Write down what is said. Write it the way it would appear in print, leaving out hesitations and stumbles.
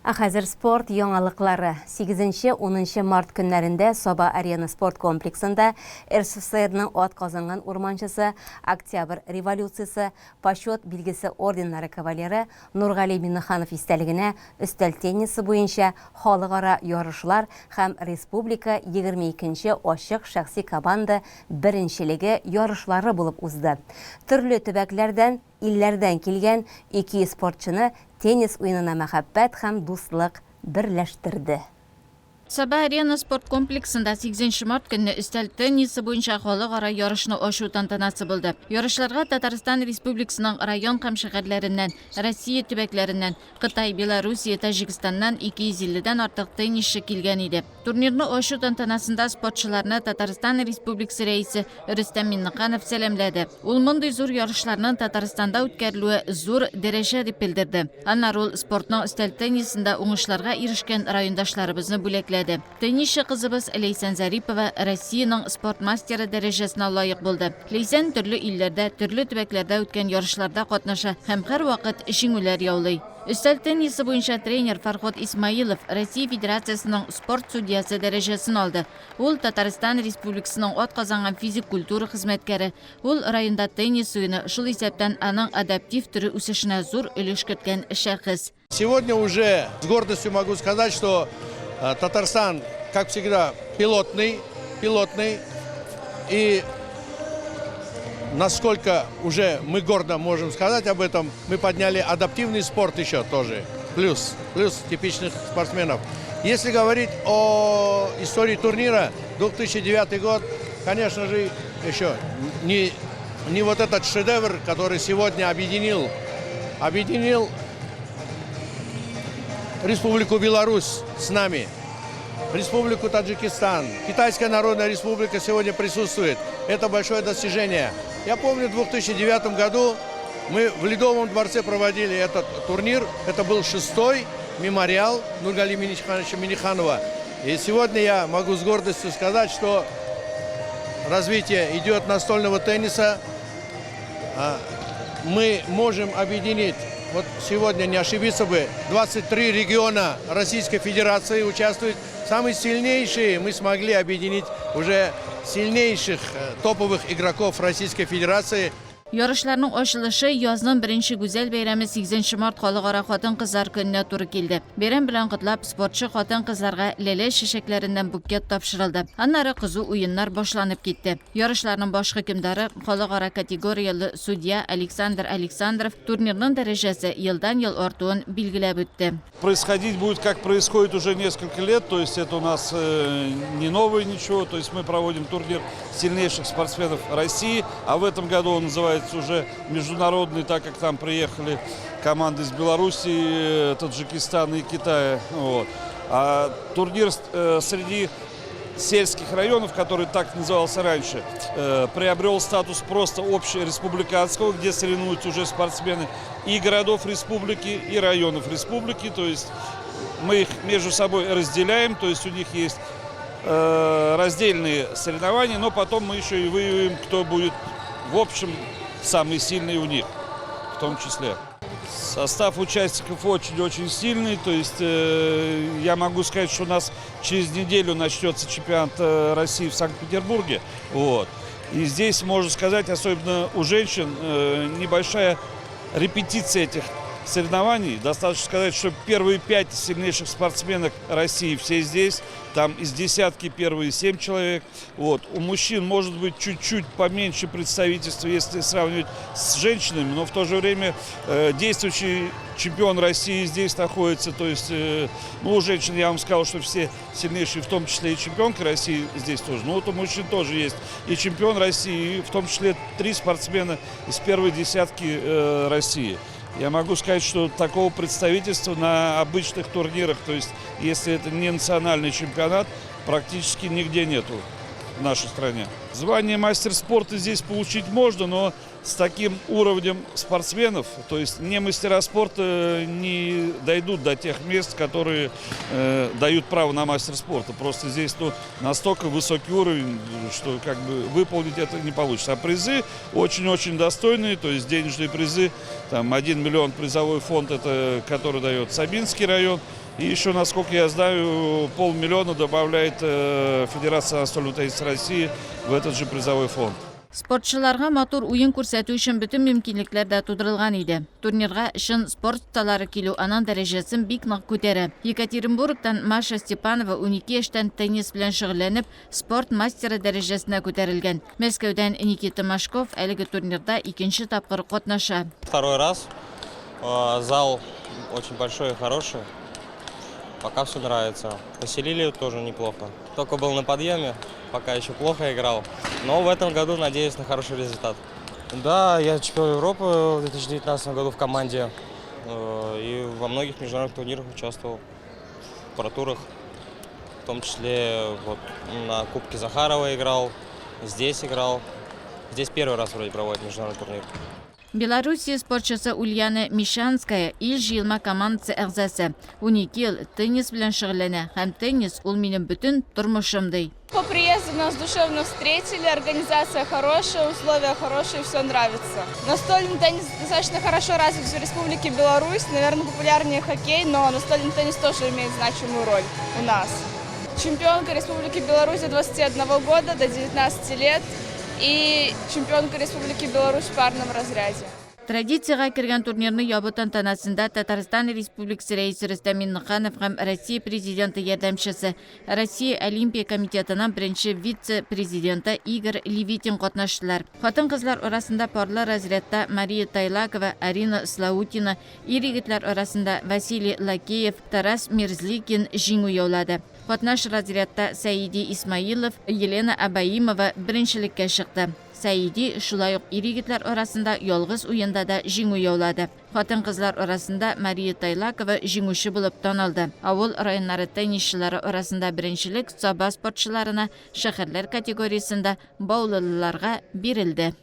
Ә хәзер спорт яңалыклары. 8-10 март көннәрендә Саба Арена спорт комплексында РСФСРның атказанган урманчысы, Октябрь революциясе, Почет билгесе орденнары кавалеры Нургали Миннеханов истәлегенә өстәл теннисы буенча халыкара ярышлар һәм республика 22 нче ачык шәхси команда беренчелеге ярышлары булып узды. Төрле төбәкләрдән, Илләрдән килгән 200 спортчыны теннис уенына мәхәббәт һәм дуслык берләштерде. Саба Арена спорт комплексында сигезенче март көнне өстәл теннисы буенча халыкара ярышны ачу тантанасы булды. Ярышларга Татарстан Республикасының район һәм шәһәрләреннән, Россия төбәкләреннән, Кытай, Белоруссия, Таҗикстаннан 250 дән артык теннисчы килгән иде. Турнирны ачу тантанасында спортчыларны Татарстан Республикасы Рәисе Рөстәм Миңнеханов сәламләде. Ул мондый зур ярышларның Татарстанда үткәрелүе зур дәрәҗә дип белдерде. Аннары ул спортның өстәл теннисында уңышларга ирешкән райондашларыбызны бүләкләде. Теннисчы кызыбыз Ләйсән Зарипова Россиянең спорт мастеры дәрәҗәсенә лаек булды. Ләйсән төрле илләрдә, төрле төбәкләрдә үткән ярышларда катнаша һәм һәрвакыт җиңүләр яулый. Өстәл теннисы буенча тренер Фарход Исмаилов Россия Федерациясенең спорт судьясы дәрәҗәсен алды. Ул, Татарстан Республикасының атказанган физик культура хезмәткәре. Ул районда теннис уены, шул исәптән аның адаптив төре үсешенә зур өлеш керткән шәхес. Сегодня уже с гордостью могу сказать, что Татарстан, как всегда, пилотный, пилотный. И насколько уже мы гордо можем сказать об этом, мы подняли адаптивный спорт еще тоже. Плюс, плюс типичных спортсменов. Если говорить о истории турнира, 2009 год, конечно же, еще не вот этот шедевр, который сегодня объединил Республику Беларусь с нами, Республику Таджикистан, Китайская Народная Республика сегодня присутствует. Это большое достижение. Я помню, в 2009 году мы в Ледовом дворце проводили этот турнир. Это был шестой мемориал Нургали Миннихановича Минниханова. И сегодня я могу с гордостью сказать, что развитие идет настольного тенниса. Мы можем объединить, вот сегодня не ошибиться бы, 23 региона Российской Федерации участвуют. Самые сильнейшие мы смогли объединить уже сильнейших топовых игроков Российской Федерации. Ярышларның ачылышы язның беренче гүзәл бәйрәме 8 март халыкара хатын-кызлар көненә туры килде. Бәйрәм белән котлап, спортчы хатын-кызларга ләлә чәчәкләреннән букет тапшырылды. Аннары кызу уеннар башланып китте. Ярышларның баш хөкемдары, халыкара категорияле судья Александр Александров турнирның дәрәҗәсе елдан-ел артуын билгеләп үтте. Происходить будет, как происходит уже несколько лет, то есть это у нас не новое ничего, то есть мы проводим турнир сильнейших спортсменов России, а в этом году он называется уже международный, так как там приехали команды из Белоруссии, Таджикистана и Китая. Вот. А турнир среди сельских районов, который так назывался раньше, приобрел статус просто общереспубликанского, где соревнуются уже спортсмены и городов республики, и районов республики. То есть мы их между собой разделяем, то есть у них есть раздельные соревнования, но потом мы еще и выявим, кто будет в общем самый сильный у них, в том числе. Состав участников очень-очень сильный, то есть я могу сказать, что у нас через неделю начнется чемпионат России в Санкт-Петербурге. Вот. И здесь, можно сказать, особенно у женщин, небольшая репетиция этих соревнований. Достаточно сказать, что первые пять сильнейших спортсменок России все здесь. Там из десятки первые семь человек. Вот. У мужчин может быть чуть-чуть поменьше представительства, если сравнивать с женщинами, но в то же время действующий чемпион России здесь находится. То есть, ну, у женщин я вам сказал, что все сильнейшие, в том числе и чемпионка России здесь тоже. Ну, вот у мужчин тоже есть и чемпион России, и в том числе три спортсмена из первой десятки России. Я могу сказать, что такого представительства на обычных турнирах, то есть если это не национальный чемпионат, практически нигде нету в нашей стране. Звание мастер спорта здесь получить можно, но с таким уровнем спортсменов, то есть не мастера спорта не дойдут до тех мест, которые дают право на мастер спорта. Просто здесь, ну, настолько высокий уровень, что как бы выполнить это не получится. А призы очень-очень достойные, то есть денежные призы, там 1 миллион призовой фонд, это который дает Сабинский район. И еще, насколько я знаю, полмиллиона добавляет э, Федерация настольного тенниса России в этот же призовой фонд. Спортчыларга матур уен күрсәтү өчен бөтен мөмкинлекләр дә тудырылган иде. Турнирга чын спорт осталары килү аның дәрәҗәсен бик нык күтәрә. Екатеринбургтан Маша Степанова 12 яшьтән теннис белән шөгыльләнеп, спорт мастеры дәрәҗәсенә күтәрелгән. Мәскәүдән Никита Машков әлеге турнирда икенче тапкыр катнаша. Второй раз. Зал очень большой и хороший. Пока все нравится. Поселили тоже неплохо. Только был на подъеме, пока еще плохо играл. Но в этом году надеюсь на хороший результат. Да, я чемпион Европы в 2019 году в команде. И во многих международных турнирах участвовал. В протурах. В том числе вот, на Кубке Захарова играл, здесь играл. Здесь первый раз вроде проводят международный турнир. Белоруссия спортчысы Ульяна Мишанская ил җыелма командасы әгъзасы. 12 ел теннис белән шөгыльләнә һәм теннис ул минем бөтен тормышым ди. По приезду нас душевно встретили, организация хорошая, условия хорошие, все нравится. Настольный теннис достаточно хорошо развит в Республике Беларусь, наверное, популярнее хоккей, но настольный теннис тоже имеет значимую роль у нас. Чемпионка Республики Беларусь до 21 года, до 19 лет и чемпионка Республики Беларусь в парном разряде. Традициягә кергән турнирны ябу тантанасында Татарстан Республикасы Рәисе Рөстәм Миңнеханов һәм Россия Президенты ярдәмчесе, Россия Олимпия комитетының беренче вице-президенты Игорь Левитин катнаштылар. Хатын-кызлар арасында парлы разрядта Мария Тайлакова, Арина Слаутина, ир-егетләр арасында Василий Лакеев, Тарас Мерзликин җиңү яулады. Катнаш разрядта Сәиди Исмаилов, Елена Абаимова беренчелеккә чыкты. Сәиди шулай ук ир-егетләр арасында ялгыз уенда да җиңү яулады. Хатын-кызлар арасында Мария Тайлакова җиңүче булып танылды. Авыл районнары теннисчылары арасында беренчелек Саба спортчыларына, шәһәрләр категориясендә баулылыларга бирелде.